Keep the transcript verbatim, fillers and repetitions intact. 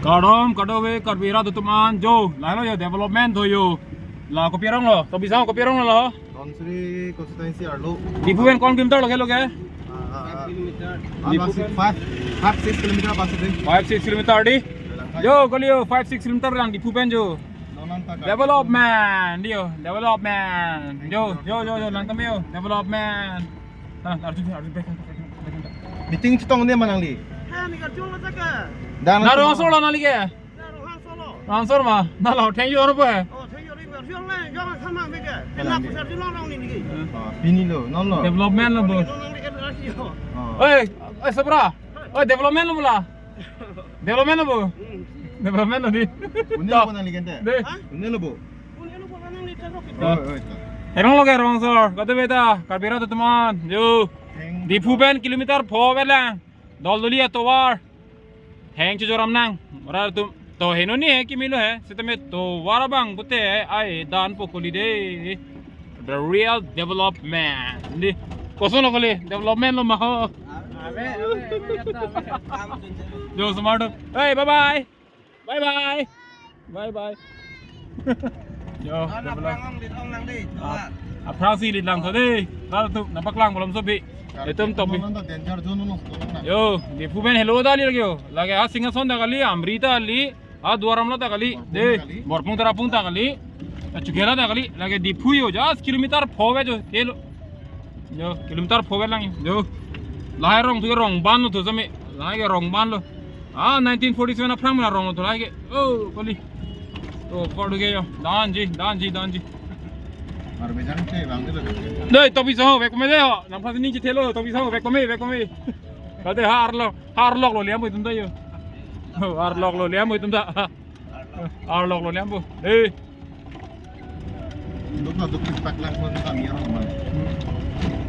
Kardom, kardom, eh, Karbi rat atum an, jo, lahelo jo, development do jo. La kopi arong lo, Topi Saho kopi arong lo? Dhansiri constituency arlo. Diphu pen ko-an kilometer lo ke lo ke? Ah, ah, ah. Diphu pen? Five, five, six kilometer pas de. Five, six kilometer di? Jo, kali jo, five, six kilometer lang Diphu pen jo. Development, di jo, development. Jo, jo, jo, jo, lang kami jo, development. Ah, arju, arju, back, back, back, back. Meeting chetong ne ma nangli? Ha, ni karjong aja ka. Dan na Rongso lo nangli ke? Na Rongso lo. Rongso ma? Na lo, thank you, oro po he. Oh, thank you, ring, ring, ring, jong sama beke. Kalang pina ke. Pusar jilong rong ni lagi. Oh, pini lo, non lo. Development lo, bo. Nang di kan lagi, oh. Oh. Oi, oi, Sabra. Oi, development lo mula. Development lo, bo. Hmm. Development lo di. Une lo nangli kente? De. Ha? Une lo, bo. Une lo, bo, nang di terus kita. Oi, oi, ta. Herong lo ke Rongso, kata beta, Karbi rat atum an. Jo. Heng. Diphu pen kilometer pho vet lang. Dol doli atovar. Heng chojoram nang. Rat atum to heno ni he kimi lo he. Sitame tovar abang pute ai dan po kali de. The real development. Di. Koson lo kali? Development lo ma ho. Ave, ave, ave, yatta, ave. Jo, smart. Hey, bye bye. Bye bye. Bye bye. Jo, develop. Aphrang si lit lang tho de. Kal tu nangpaklang belum sobi. Itum topi. Danger zone lo. Jo, Diphu pen helo ta kali lake jo. Lake ha Singhason ta kali, Amri ta kali, ha Duar Amla ta kali. Borpung ta kali. De, Borpung Tarapung ta kali. Chukela ta kali. Lake Diphu jo, just kilometer pho vet jo. Helo. Jo, kilometer pho vet lang jo. Lahai rong tu ke rong ban lo tu sami. Lahai ke rong ban lo. Ah, nineteen forty-seven aphrang mena rong lo tu lahai ke. Oh, kali. To, kor ke jo. Danji, danji, danji. Mar bejan che bang de lo. Doi, Topi Saho, vek kome de ho. Nangphan ni chithelo, Topi Saho, vek kome, vek kome. Kate ha arlok, ha arlok lo liam itum ta jo. Oh, arlok lo liam itum ta. Arlok lo liam bo. Eh. Duk na duk paklang pon kami orang mana.